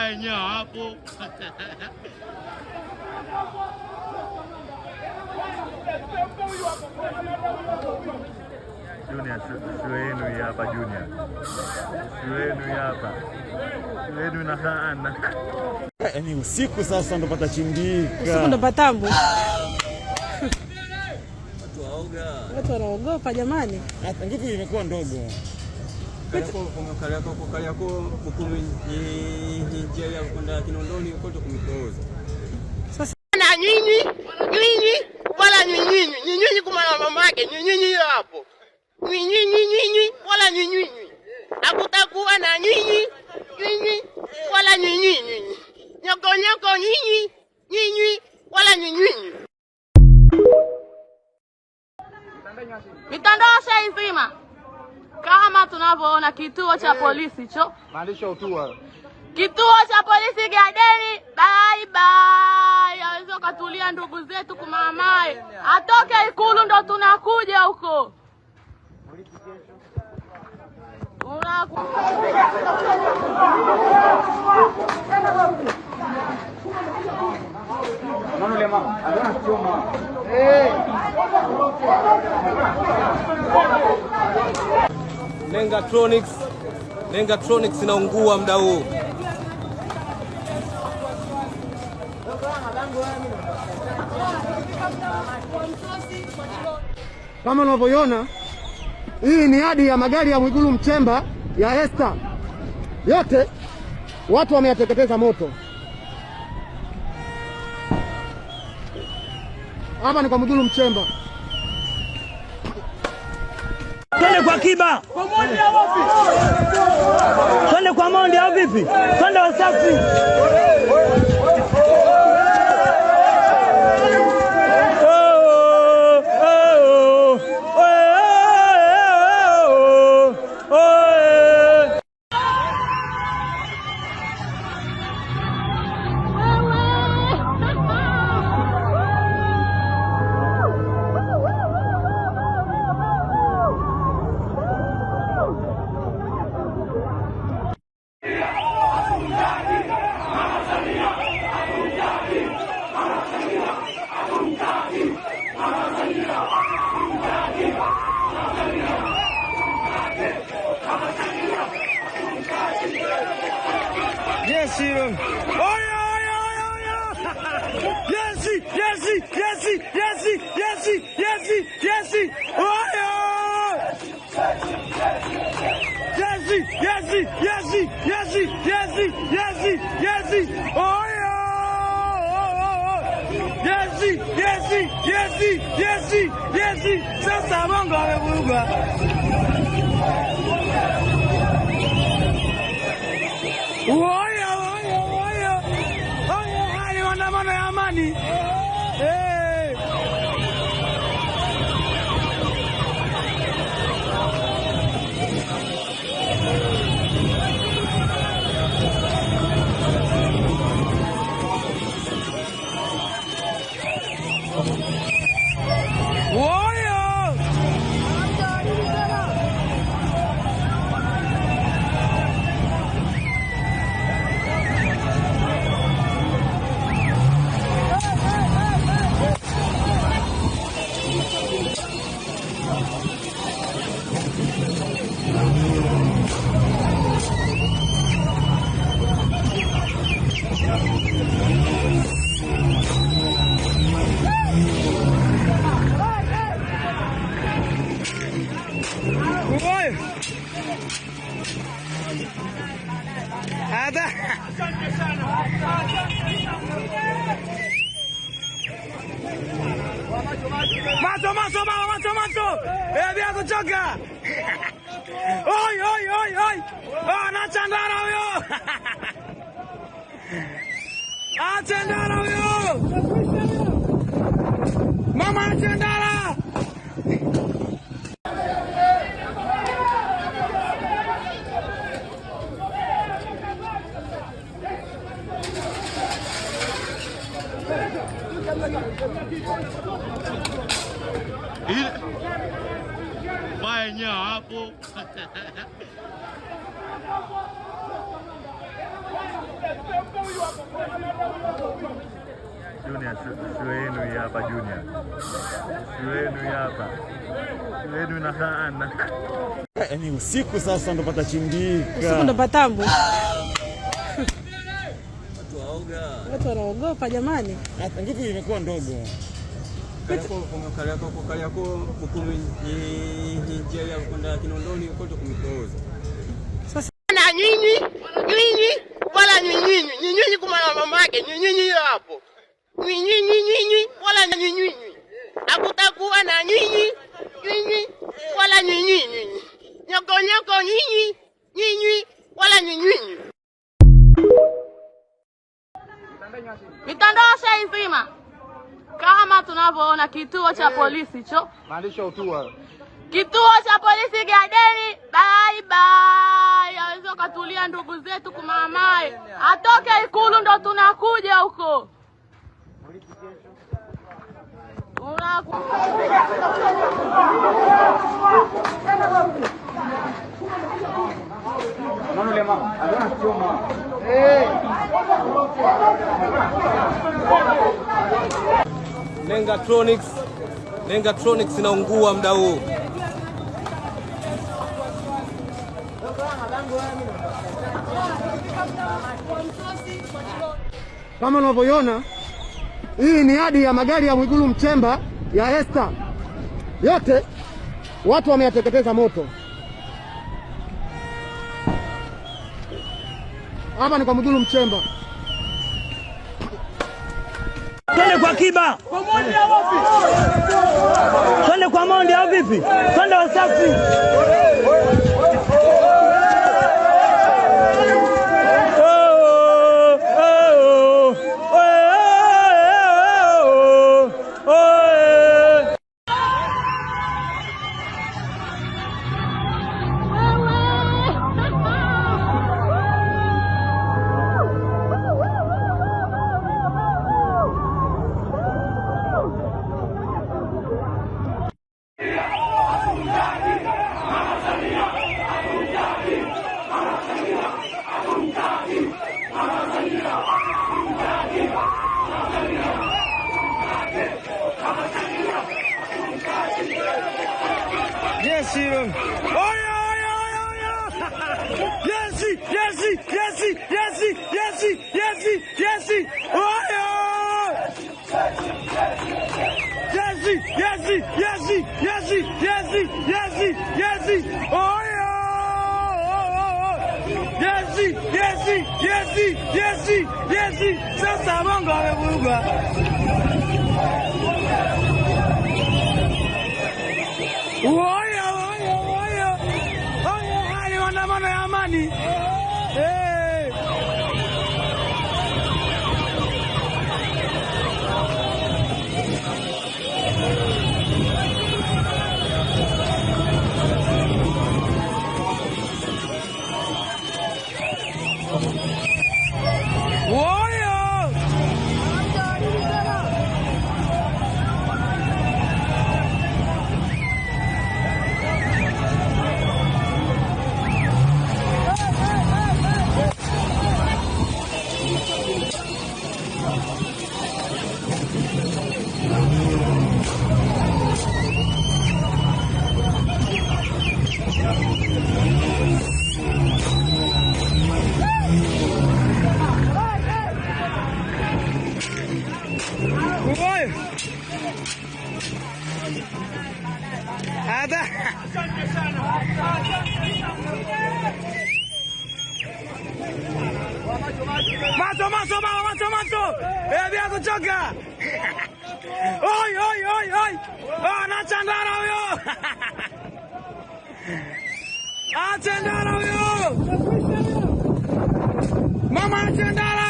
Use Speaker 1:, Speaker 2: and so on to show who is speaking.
Speaker 1: Yenyewe hapo. Junior, shule yenu hii hapa Junior. Shule yenu hii hapa. Shule yenu ina laana.
Speaker 2: Yaani usiku sasa ndo patachimbika.
Speaker 3: Usiku ndo patambu. Watu wanaogopa jamani.
Speaker 2: Hata nguvu imekuwa ndogo.
Speaker 4: Kariakoo huku njia ya kwenda Kinondoni kote kumepooza.
Speaker 3: Sasa
Speaker 5: na nyinyi nyinyi wala nyinyi nyinyi kumana mama yake nyinyi hiyo hapo nyinyi nyinyi wala nyinyi hakutakuwa na nyinyi nyinyi wala nyinyi nyinyi nyoko nyoko nyinyi nyinyi wala nyinyi.
Speaker 6: Mitandao shaizima kama tunavyoona, kituo cha polisi cho kituo cha polisi Gadeni. Bye bye, aweze ukatulia ndugu zetu kumamae, atoke Ikulu ndo tunakuja huko.
Speaker 4: Nengatronics, Nengatronics inaungua muda huu.
Speaker 7: Kama unavyoiona hii ni hadi ya magari ya Mwigulu Nchemba ya Esta, yote watu wameyateketeza moto. Hapa ni kwa Mwigulu Nchemba.
Speaker 8: Twende kwa Kiba, twende kwa Mondi au vipi? Twende Wasafi. Oh, oh, oh, oh, oh.
Speaker 2: Yes, Oya, oya, oya, oya. Yes, yes, yes, yes, yes, yes, yes. Oya! Yes, yes, yes, yes, yes, yes, yes. Oya! Yes, yes, yes, yes, yes. Sasa Bongo amevurugwa. Oya, oya, oya. Oya, haya ni maandamano ya amani. Eh. Oya! Oya! Ada. Macho, macho, mama, macho, macho. Bila kuchoka. Oi, oi, oi, oi. Oh, anachandara huyo. Achandara huyo. Mama achandara.
Speaker 1: Ile yenyewe hapo. Junior, shule yenu hii hapa Junior. Shule yenu hii hapa. Shule yenu inahaana.
Speaker 9: Yaani usiku sasa ndo patachimbika.
Speaker 3: Usiku ndo patambo. Watu wanaogopa jamani.
Speaker 9: Nguvu imekuwa ndogo.
Speaker 4: Kariakoo Bukumi njia ya kwenda Kinondoni kote kumepooza.
Speaker 3: Sasa
Speaker 5: na nyinyi nyinyi wala nyinyi nyinyi kumana mamake nyinyi hiyo hapo nyinyi nyinyi wala nyinyi hakutakuwa na nyinyi nyinyi wala nyinyi nyinyi nyoko nyoko nyinyi nyinyi wala nyinyi.
Speaker 6: Mitandao shaizima kama tunavyoona kituo cha polisi cho kituo cha polisi Gadeni. Bye bye, aweze ukatulia ndugu zetu kumamae, atoke Ikulu ndo tunakuja huko.
Speaker 10: Nengatronics, Nengatronics inaungua muda huu.
Speaker 7: Kama unavyoiona hii ni hadi ya magari ya Mwigulu Nchemba ya Esta, yote watu wameyateketeza moto. Hapa ni kwa Mwigulu Nchemba.
Speaker 8: Twende kwa Kiba, twende kwa Mondi au vipi? Twende Wasafi. Oh, oh, oh, oh, oh.
Speaker 2: Yes, oya, oya, oya, oya. Yes, yes, yes, yes, yes, yes, yes. Oya. Yes, yes, yes, yes, yes, yes, yes. Oya. Yes, yes, yes, yes, yes. Sasa bongo amevurugwa. Oya, oya, oya. Oya, haya ni maandamano ya amani. Eh. Oya! Oya! Ada. Macho, macho, mama, macho, macho. Bila kuchoka. Oi, oi, oi, oi. Anachandara huyo. Achandara huyo. Mama achandara.